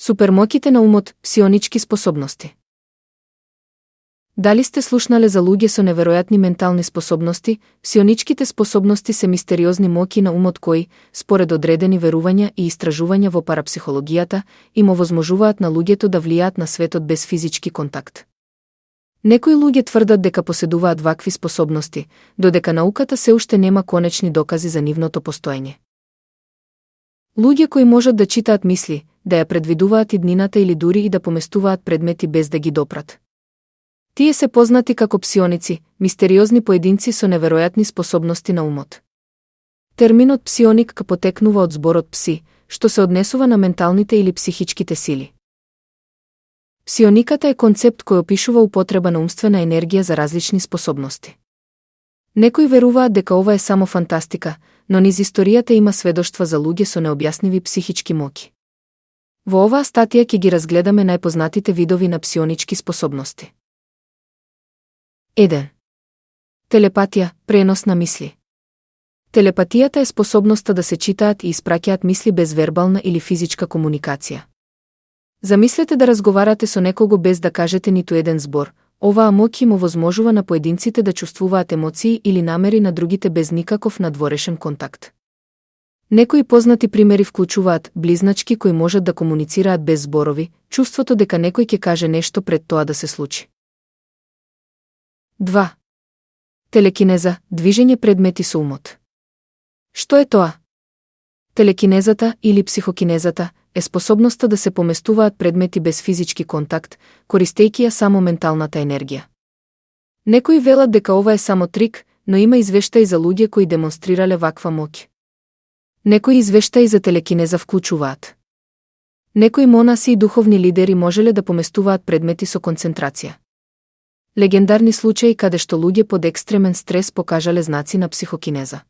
Супермоките на умот, псионички способности. Дали сте слушнале за луѓе со неверојатни ментални способности? Псионичките способности се мистериозни моки на умот кои, според одредени верувања и истражувања во парапсихологијата, им овозможуваат на луѓето да влијаат на светот без физички контакт. Некои луѓе тврдат дека поседуваат вакви способности, додека науката се уште нема конечни докази за нивното постоење. Луѓе кои можат да читаат мисли, да ја предвидуваат иднината или дури и да поместуваат предмети без да ги допрат. Тие се познати како псионици, мистериозни поединци со неверојатни способности на умот. Терминот псионик потекнува од зборот пси, што се однесува на менталните или психичките сили. Псиониката е концепт кој опишува употреба на умствена енергија за различни способности. Некои веруваат дека ова е само фантастика, но низ историјата има сведоштва за луѓе со необјасними психички моки. Во оваа статија ќе ги разгледаме најпознатите видови на псионички способности. 1. Телепатија, пренос на мисли. Телепатијата е способноста да се читаат и испраќаат мисли без вербална или физичка комуникација. Замислете да разговарате со некого без да кажете ниту еден збор. Оваа мок им овозможува на поединците да чувствуваат емоции или намери на другите без никаков надворешен контакт. Некои познати примери вклучуваат близначки кои можат да комуницираат без зборови, чувството дека некој ќе каже нешто пред тоа да се случи. 2. Телекинеза, движење предмети со умот. Што е тоа? Телекинезата или психокинезата е способноста да се поместуваат предмети без физички контакт, користејќи ја само менталната енергија. Некои велат дека ова е само трик, но има извештаи за луѓе кои демонстрирале ваква моќ. Некои извештаи за телекинеза вклучуваат. Некои монаси и духовни лидери можеле да поместуваат предмети со концентрација. Легендарни случаи каде што луѓе под екстремен стрес покажале знаци на психокинеза.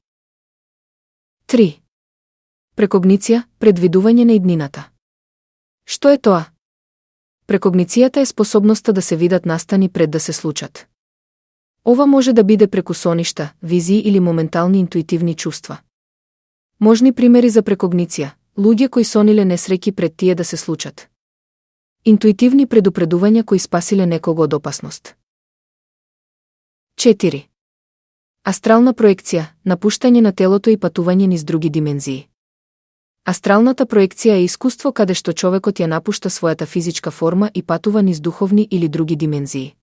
3. Прекогниција, предвидување на иднината. Што е тоа? Прекогницијата е способноста да се видат настани пред да се случат. Ова може да биде преку соништа, визии или моментални интуитивни чувства. Можни примери за прекогниција: луѓе кои сониле несреќи пред тие да се случат. Интуитивни предупредувања кои спасиле некого од опасност. 4. Астрална проекција, напуштање на телото и патување низ други димензии. Астралната проекција е искуство каде што човекот ја напушта својата физичка форма и патува низ духовни или други димензии.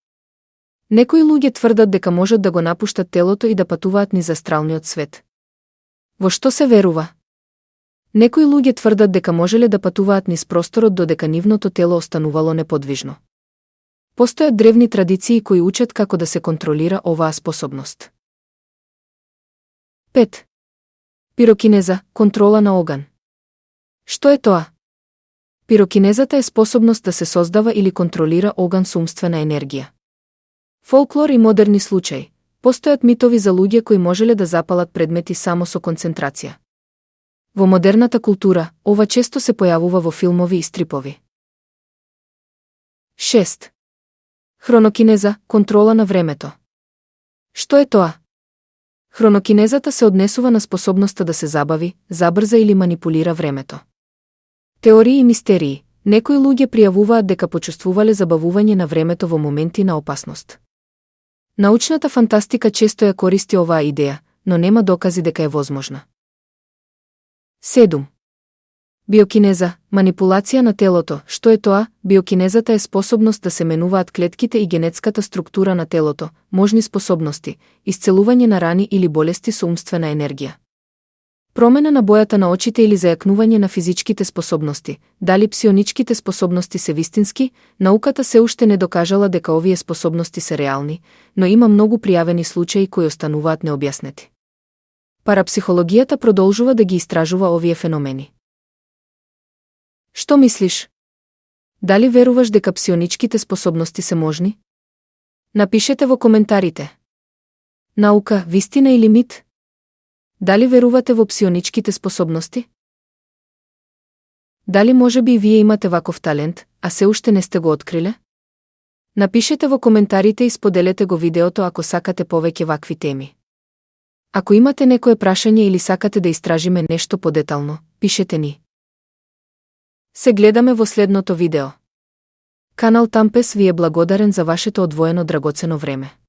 Некои луѓе тврдат дека можат да го напуштат телото и да патуваат низ астралниот свет. Во што се верува? Некои луѓе тврдат дека можеле да патуваат низ просторот додека нивното тело останувало неподвижно. Постојат древни традиции кои учат како да се контролира оваа способност. 5. Пирокинеза, контрола на оган. Што е тоа? Пирокинезата е способност да се создава или контролира оган со умствена енергија. Фолклор и модерни случаи. Постојат митови за луѓе кои можеле да запалат предмети само со концентрација. Во модерната култура, ова често се појавува во филмови и стрипови. 6. Хронокинеза, контрола на времето. Што е тоа? Хронокинезата се однесува на способноста да се забави, забрза или манипулира времето. Теории и мистерии. Некои луѓе пријавуваат дека почувствувале забавување на времето во моменти на опасност. Научната фантастика често ја користи оваа идеја, но нема докази дека е возможна. 7. Биокинеза, манипулација на телото. Што е тоа? Биокинезата е способност да се менуваат клетките и генетската структура на телото, можни способности, исцелување на рани или болести со умствена енергија. Промена на бојата на очите или зајакнување на физичките способности. Дали псионичките способности се вистински? Науката се уште не докажала дека овие способности се реални, но има многу пријавени случаи кои остануваат необјаснети. Парапсихологијата продолжува да ги истражува овие феномени. Што мислиш? Дали веруваш дека псионичките способности се можни? Напишете во коментарите. Наука, вистина или мит? Дали верувате во псионичките способности? Дали можеби и вие имате ваков талент, а се уште не сте го откриле? Напишете во коментарите и споделете го видеото ако сакате повеќе вакви теми. Ако имате некое прашање или сакате да истражиме нешто подетално, пишете ни. Се гледаме во следното видео. Канал Тампес ви е благодарен за вашето одвоено драгоцено време.